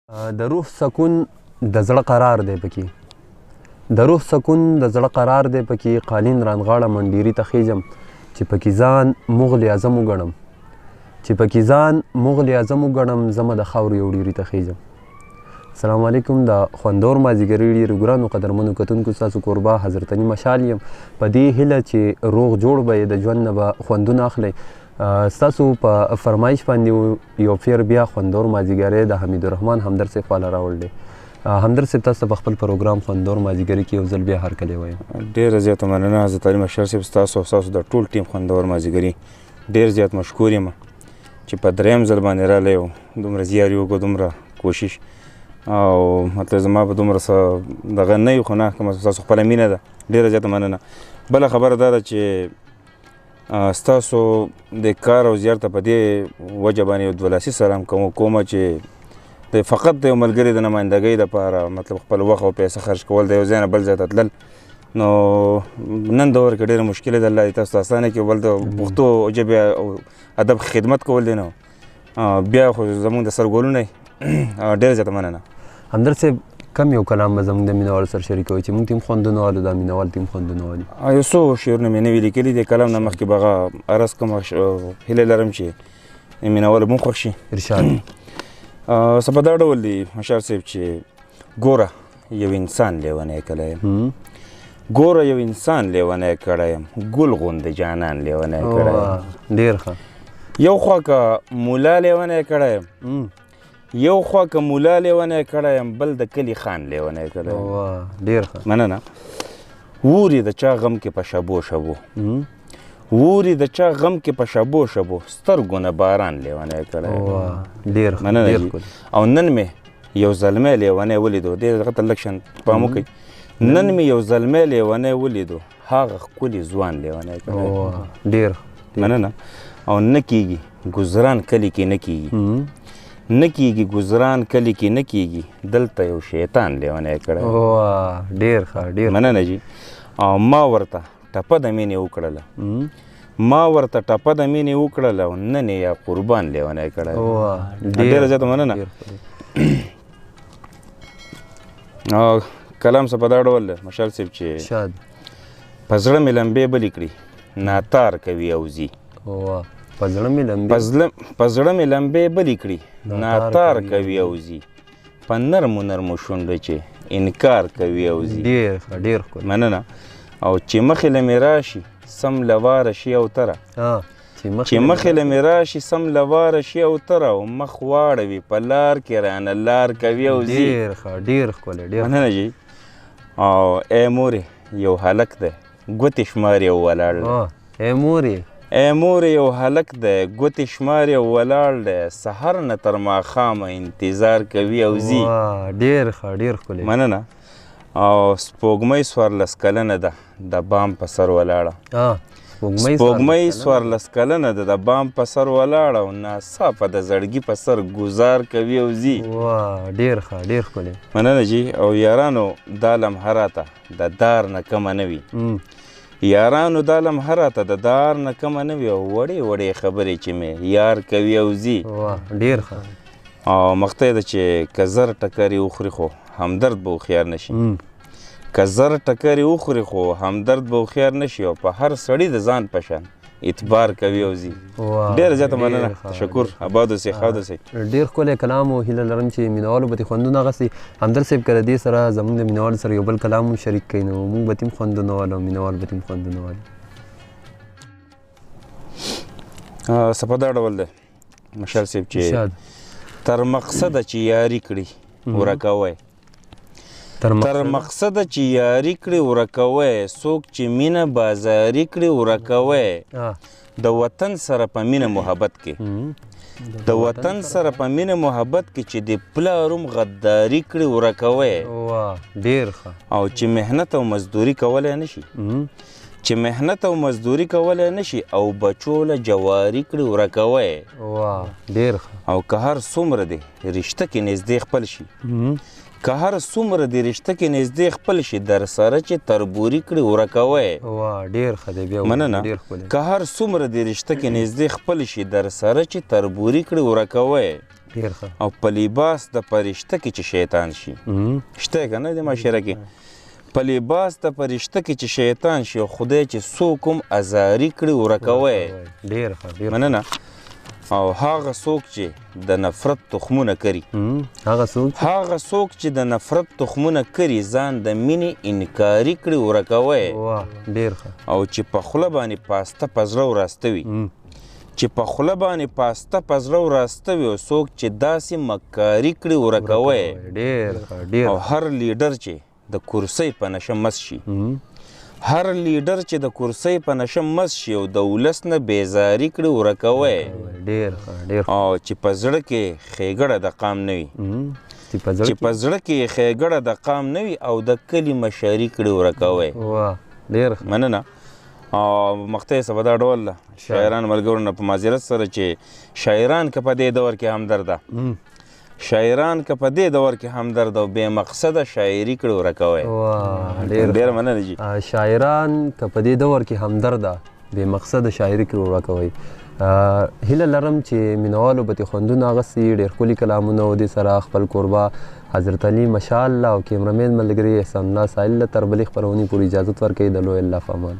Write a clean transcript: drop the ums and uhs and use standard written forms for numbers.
د روح سکون د زړه قرار دی پکې، د روح سکون د زړه قرار دی پکې. قالین رانغاړه منډیري ته خېژم، چې پکې ځان مغل اعظم وګڼم، چې پکې ځان مغل اعظم وګڼم، زمه د خاورو یو ډیري ته خېژم. السلام علیکم د خوندور مازیګري ډېرو ګرانو قدرمنو کتونکو، ستاسو کوربه حضرت علي مشال یم. په دې هیله چې روغ جوړ به یې، د ژوند نه به خوندونه اخلئ. ستاسو په فرمایش باندې یو پیر بیا خوندور مازیګری د حمید الرحمن همدرد صاحب خواله راوړل دی. همدرد صاحب، تاسو په خپل پروګرام خوندور مازیګری کې یو ځل بیا هرکلی وایم. ډېره زیاته مننه حضرت علي مشال صاحب، ستاسو او ستاسو د ټول ټیم خوندور مازیګری ډېر زیات مشکور یم چې په دریم ځل باندې رالی یو، دومره زیار یې وکړو، دومره کوشش، او مطلب زما په دومره څه دغه نه یو، خو نه کومه ستاسو خپله مینه ده. ډېره زیاته مننه. بله خبره دا ده چې ستاسو د کار او زیار ته په دې وجه باندې یو دولاسي سلام کوم چې د فقط د یو ملګري د نمایندګۍ دپاره مطلب خپل وخت او پیسې خرج کول، د یو ځای نه بل ځای ته تلل، نو نن دور کې ډېره مشکله ده. الله دې تاسو ته اسانه کړي. بل د پښتو ژبې او ادب خدمت کول دی، نو بیا خو زموږ د سرګولونه. ډېره زیاته مننه. همدرد صاحب، کم یو کلام به زموږ د مینهوالو سره شریکوي چې موږ تیم خوندونه والو، دا مینهوال تیم خوندونه والي؟ یو څو شعرونه مې نوي لیکلي دي. کلام نه مخکې به هغه عرض کوم، هیله لرم چې مینهوالو به هم خوښ شي. ارشاد. څه په دا ډول دي مشال صاحب چې ګوره یو انسان لیونی کړی یم، ګوره یو انسان لیونی کړی یم، ګل غوندې جانان لیونی کړی یم. ډېر ښه. یو خوا که مولا لیونی کړی یم، یو خوا که مولا لیونی کړی یم، بل د کلي خان لیونی کړی یم. ډېر ښه. مننه. ووري د چا غم کې په شبو شبو، ووري د چا غم کې په شبو شبو، سترګو نه باران لیونی کړی یم. ډېر ښه. مننه. او نن مې یو زلمی لیونی ولیدو، دې دغه ته لږ شان پام وکړئ. نن مې یو زلمی لیونی ولیدو، هغه ښکلي ځوان لیونی کړی. ډېر. مننه. او نه کېږي ګزران کلي کې، نه کېږي، نه کېږي ګزران کلي کې، نه کېږي، دلته یو شیطان لیونی کړی. ډېر ښه، ډېر. مننه جي. او ما ورته ټپه د مینې وکړله، ما ورته ټپه د مینې وکړله، او نن یې یا قربان لیونی کړی. ډېره زیاته مننه. او کلام څه په دا ډول دی مشال صاحب چې په زړه مې لمبې بلې کړي، ناتار کوي او ځي. په زړه مې لمبې، په زړه مې لمبې بلې کړي، ناتار کوي او ځي، په نرمو نرمو شونډو چې انکار کوي او ځي. ډېر ښه، ډېر ښکلی. مننه. او چې مخې له مې راشي سم له واره شي او تره، چې مخې له مې راشي سم له واره شي او تره، او مخ واړوي په لار کې رانه لار کوي او ځي. ډېر ښه، ډېر ښکلی، ډېر. مننه جي. او ای مورې یو هلک دی، ګوتې شماري او ولاړ دی. ای مورې، ای مورې یو هلک دی، ګوتې شماري او ولاړ دی، سهار نه تر ماښامه انتظار کوي او ځي. ډېر ښه، ډېر ښکلی. مننه. او سپوږمۍ 14 کلنه ده، د بام په سر ولاړه. سپوږمۍ 14 کلنه ده، د بام په سر ولاړه، او ناڅاپه د زړګي په سر ګوزار کوي او ځي. ډېر ښه، ډېر ښکلی. مننه جي. او یارانو دا لمحه راته د دار نه کمه نه وي، یارانو دا لمحه راته د دار نه کمه نه وي، او وړې وړې خبرې چې مې یار کوي او ځي. ډېر ښه. او مخته ده چې که زر ټکرې وخوري خو همدرد به هوښیار نه شي، که زر ټکرې وخوري خو همدرد به هوښیار نه شي، او په هر سړي د ځان په شان اعتبار کوي او ځي. ډېره زیاته مننه، تشکر. اباد اوسئ، ښاد اوسئ. ډېر ښکلی کلام و، هیله لرم چې مینهوالو به ترې خوندونه اخیستي. همدرد صاحب که له دې سره زموږ د مینهوالو سره یو بل کلام هم شریک کړئ، نو موږ به ترې هم خوندونه والو او مینهوال به ترې هم خوندونه والي. څه په دا ډول دی مشال صاحب چې تر مقصده چې یاري کړي ورکوی، تر مقصده چې یاري کړي ورکوی، څوک چې مینه بازاري کړي ورکوی، د وطن سره په مینه محبت کې، د وطن سره په مینه محبت کې چې د پلار هم غداري کړي ورکوی. ډېر ښه. او چې محنت او مزدوري کولی نه شي، چې محنت او مزدوري کولی نه شي، او بچو له جواري کړي ورکوی. ډېر ښه. او که هر څومره دی رشته کې نږدې خپل شي، که هر څومره دې رشته کې نږدې خپل شي، در سره چې تربوري کړي ورکوی. ډېر ښه دی بیا. مننه. که هر څومره دې رشته کې نږدې خپل شي، در سره چې تربوري کړي ورکوی. ډېر ښه. او په لباس د فرشته کې چې شیطان شي، شته که نه د معاشره کې، په لباس د فرشته کې چې شیطان شي، او خدای چې څوک هم ازاري کړي ورکوی. ډېر ښه، ډېر. مننه. او هغه څوک چې د نفرت تخمونه کري، هغه څوک، هغه څوک چې د نفرت تخمونه کري، ځان د مینې انکاري کړي ورکوی. واه، ډېر ښه. او چې په خوله باندې پاسته په زړه وراسته وي، چې په خوله باندې پاسته په زړه وراسته وي، او څوک چې داسې مکاري کړي ورکوی. ډېر ښه، ډېر. او هر لیډر چې د کرسۍ په نشه مست شي، هر لیډر چې د کرسۍ په نشه مست شي، او د ولس نه بیزاري کړي ورکوی. ډېر ښه، ډېر. او چې په زړه کې ښېګړه د قام نه وي، چې په زړه کې ښېګړه د قام نه وي، او د کلي مشري کړي ورکوی. واه، ډېر ښه. مننه. او مخته سبا دا ډول ده شاعران ملګرو نه په معذرت سره چې شاعران که په دې دور کې همدرده، شاعران که په دې دور کې همدرد او بې مقصده شاعري کړي ورکوي. واه، ډېر ډېر مننه جی. شاعران که په دې دور کې همدرده بې مقصده شاعري کړي ورکوي. هیله لرم چې مینوالو به ترې خوندونه اخیستي، ډېر ښکلي کلامونه و. دې سره خپل کوربه حضرت علي مشال او کیمرمین ملګري احسان الله ساحل له تر بلې خپرونې پورې اجازت ورکوي. د لوی الله په امان.